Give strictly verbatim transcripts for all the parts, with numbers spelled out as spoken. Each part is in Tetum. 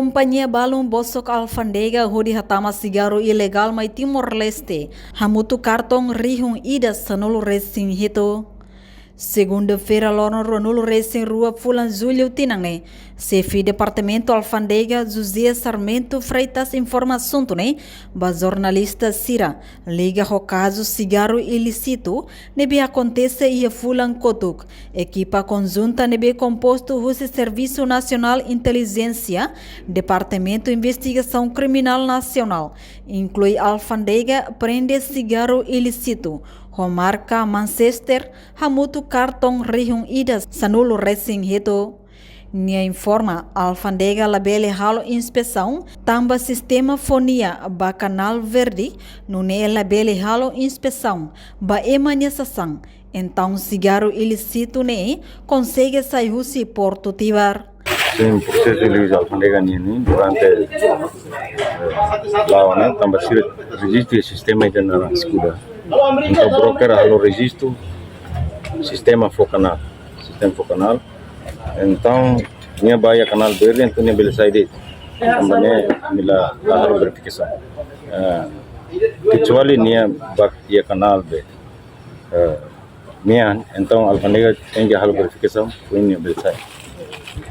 Kompañia balun bosok alfándega hodi hatama sigarru ilegál mai Timor-Leste, hamutuk karton rihun ida sanulu-resin-hitu. Segunda-feira, loron ruanulu-resin-rua fulan Jullu tinan ne'e, xefe Departamentu Alfándega José Sarmento Freitas informa asuntu ne'e ba jornalista sira liga ho kazu sigarru ilísitu ne'ebé akontese iha fulan kotuk. Ekipa konjunta ne'ebé kompostu husi Servisu Nasionál Intelijénsia, Departamentu Investigasaun Kriminál Nasionál, inklui alfándega, prende sigarru ilísitu ho marka Manchester, hamutuk karton rihun ida sanulu-resin-hitu. Nia informa, alfándega labele halo inspesaun tanba sistema fó nia ba Kanál Verde, nune'e labele halo inspesaun ba ema nia sasán. Entaun sigarru ilísitu ne'e konsege sai husi Portu Tibar. Sin, prosesu liuhusi alfándega nian ne'e durante, eh, la'o ne'e, tanba sira rejistu iha sistema ida naran Escuda. Entaun broker halo rejistu sistema fó kanál, sistema fó kanál. Entaun nia ba iha Kanál Verde, entaun nia bele sai de'it. Tanba ne'e ami la halo verifikasaun. Eh, kecuali nia ba iha Kanál Verde. Eh, nian, entaun alfándega tenke halo verifikasaun, foin nia bele sai.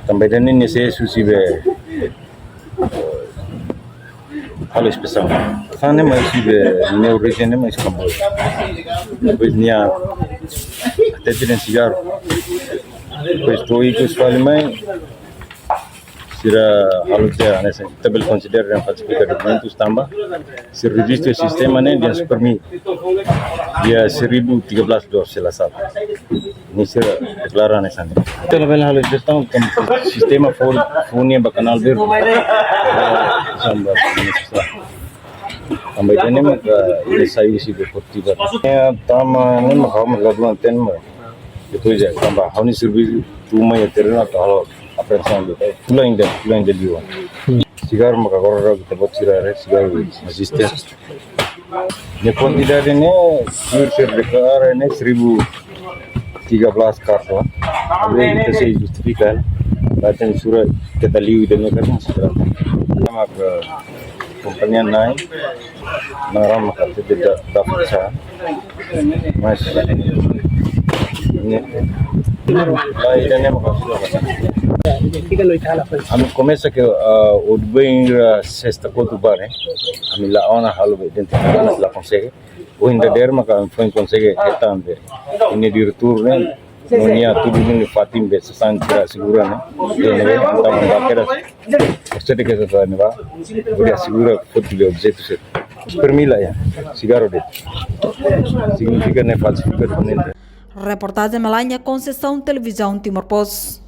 Tanba ida-ne'e nia sei husi be, eh, halo inspesaun. Sasán ne'e mai husi be, nia orijen ne'e mai husi Kamboja. Depois nia hatete dehan sigarru. Depois to'o ikus fali mai, sira halo tiha hanesan, ita bele konsidera dehan falsifika dokumentus tanba sira rejistu iha sistema ne'e dehan supermi. Iha seribu tiga belas dos, se la sala. Ne'e sira deklara hanesan ne'e. Ita labele halo inspesaun, tanba sistema fó, fó nia ba Kanál Verde. Samba, tanba ida-ne'e maka ida sai husi be Portu Tibar. Nia tama ne'e maka ha'u maka la hatene maka. Depois ya, tanba ha'u-nia servisu tun mai iha terrenu atu halo apreensaun de'it. Fulan ida, fulan ida liu. Sigarru maka agora ita-boot sira haree, sigarru Manchester. Nia kuantidade ne'e, tuir sira deklara ne'e seribu tiga belas karton. Agora ita sei justifika. Laten sura keta liu ida-ne'e karton sira. Maka kompañia na'in, naran maka hatete da, da futsal. Mas ne'e, la ida-ne'e maka sudah. Ami komesa ke, ah, horibainhira sesta kotuk ba ne'e. Ami la ona halo be identifikasaun, la konsege. Ohin dadeer maka ami foin konsege hetan be. Nia diretór ne'e, no nia hatudu nia fatin be sasán sira asegura ne'e. Entaun ita kera sede ke sasán ne'e ba, hodi asegura foti be objetu sira. Supermi la iha, sigarru de'it. Signifika ne'e falsifika dokumentu. Reportajen Melania Conceição, Televizaun Timor Post.